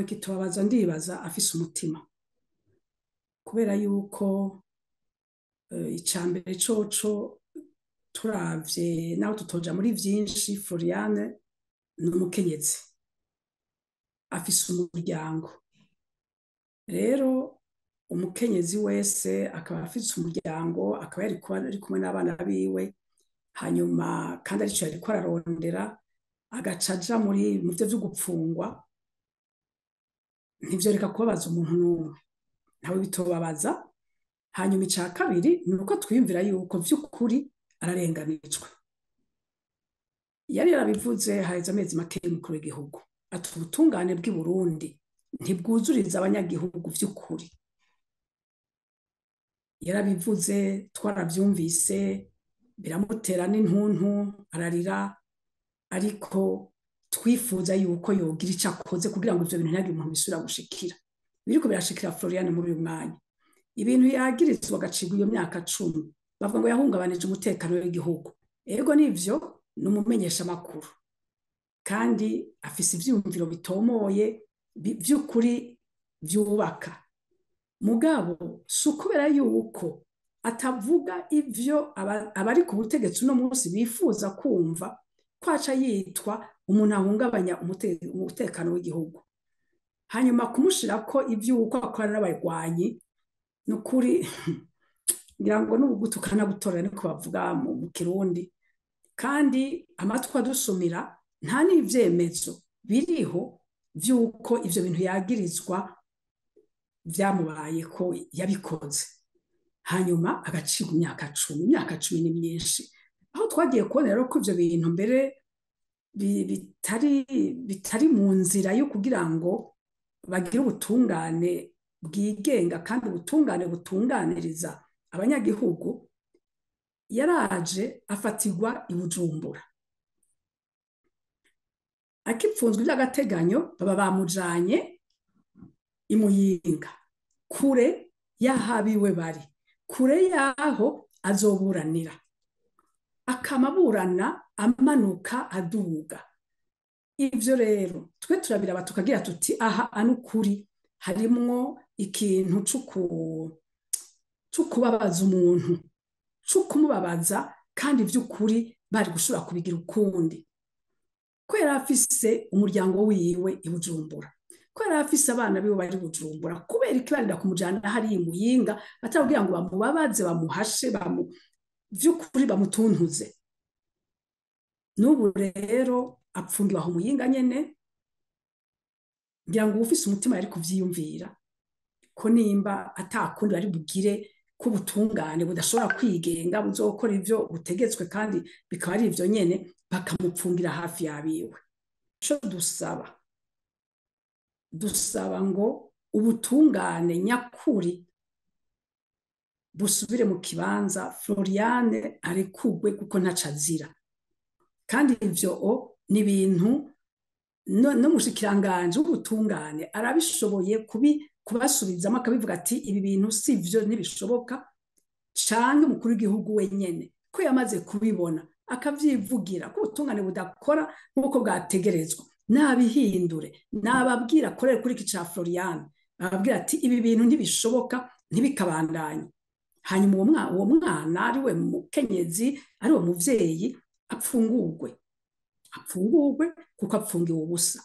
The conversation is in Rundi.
Ntawe kitubabaza, ndibaza afise umutima, kubera yuko icambere coco turavye naho tutoja muri vyinshi, Floriane ni umukenyezi afise umuryango. Rero umukenyezi wese akaba afise umuryango, akaba yari ari kumwe n'abana biwe, hanyuma kandi arico yariko ararondera, agaca aja muri muvyo vyo gupfungwa, ntivyoreka kubabaza umuntu n'umwe, ntawe bitobabaza. Hanyuma ica kabiri ni uko twiyumvira yuko vy'ukuri ararenganijwe. Yari yarabivuze haheze amezi make y'umukuru w'igihugu ati ubutungane bw'i Burundi ntibwuzuriza abanyagihugu vy'ukuri. Yarabivuze, twaravyumvise, biramutera n'intuntu ararira, ariko twifuza yuko yogira ico akoze kugira ngo ivyo bintu ntihagire umuntu bisubira gushikira. Biriko birashikira Floriane muri uyu mwanya. Ibintu yagirizwa agacibwa iyo myaka 10, bavuga ngo yahungabanije umutekano w'igihugu. Ego nivyo, ni umumenyeshamakuru kandi afise ivyiyumviro bitomoye vy'ukuri vyubaka. Mugabo si ukubera yuko atavuga ivyo abari ku butegetsi uno munsi bifuza kumva ko aca yitwa umuntu ahungabanya umutekano w'igihugu. Hanyuma kumushirako ivy'uko akorana n'abarwanyi, ni ukuri ngira ngo n'ugutukana gutorera niko bavuga mu Kirundi. Kandi amatwi adusumira nta n'ivyemezo biriho vy'uko ivyo bintu yagirizwa vyamubaye ko yabikoze. Hanyuma agacibwa imyaka 10, imyaka 10 ni myinshi. Aho twagiye kubona rero ko ivyo bintu mbere bitari mu nzira yo kugira ngo bagire ubutungane bwigenga kandi ubutungane butunganiriza abanyagihugu, yaraje afatirwa i Bujumbura. Akipfunzwe by'agateganyo baba bamujanye i Muyinga, kure y'ahabiwe bari, kure y'aho azoburanira. Akamaburana amanuka aduga. Ivyo rero twe turabiraba tukagira tuti aha anukuri harimwo ikintu c'ukubabaza umuntu, c'ukumubabaza, kandi vy'ukuri bari gushobora kubigira ukundi. Ko yari afise umuryango wiwe i Bujumbura, ko yari afise abana biwe bari Bujumbura, kubera iki barenda kumujana hariya i Muyinga batababwira ngo bamubabaze, bamuhashe, vy'ukuri bamutuntuze. N'ubu rero apfungiwe aho Muyinga nyene. Ngira ngo uwufise umutima yari kuvyiyumvira ko nimba atakundi bari bugire ko ubutungane budashobora kwigenga, buzokora ivyo butegetswe kandi bikaba ari ivyo nyene, bakamupfungira hafi yabiwe. Ico dusaba ngo ubutungane nyakuri busubire mu kibanza, Floriane arekugwe kuko ntaco azira. Kandi ivyo ni ibintu n'umushikiranganje w'ubutungane arabishoboye kubasubizamo, akabivuga ati ibi bintu si vyo, ntibishoboka. Canke umukuru w'igihugu wenyene ko yamaze kubibona akavyivugira ko ubutungane budakora nk'uko bwategerezwa, nabihindure, nababwira akorere kuri iki ca Floriane, ababwira ati ibi bintu ntibishoboka, ntibikabandanye. Hanyuma uwo mwana ari we mukenyezi, ari we muvyeyi, apfungurwe, apfungurwe kuko apfungiwe ubusa.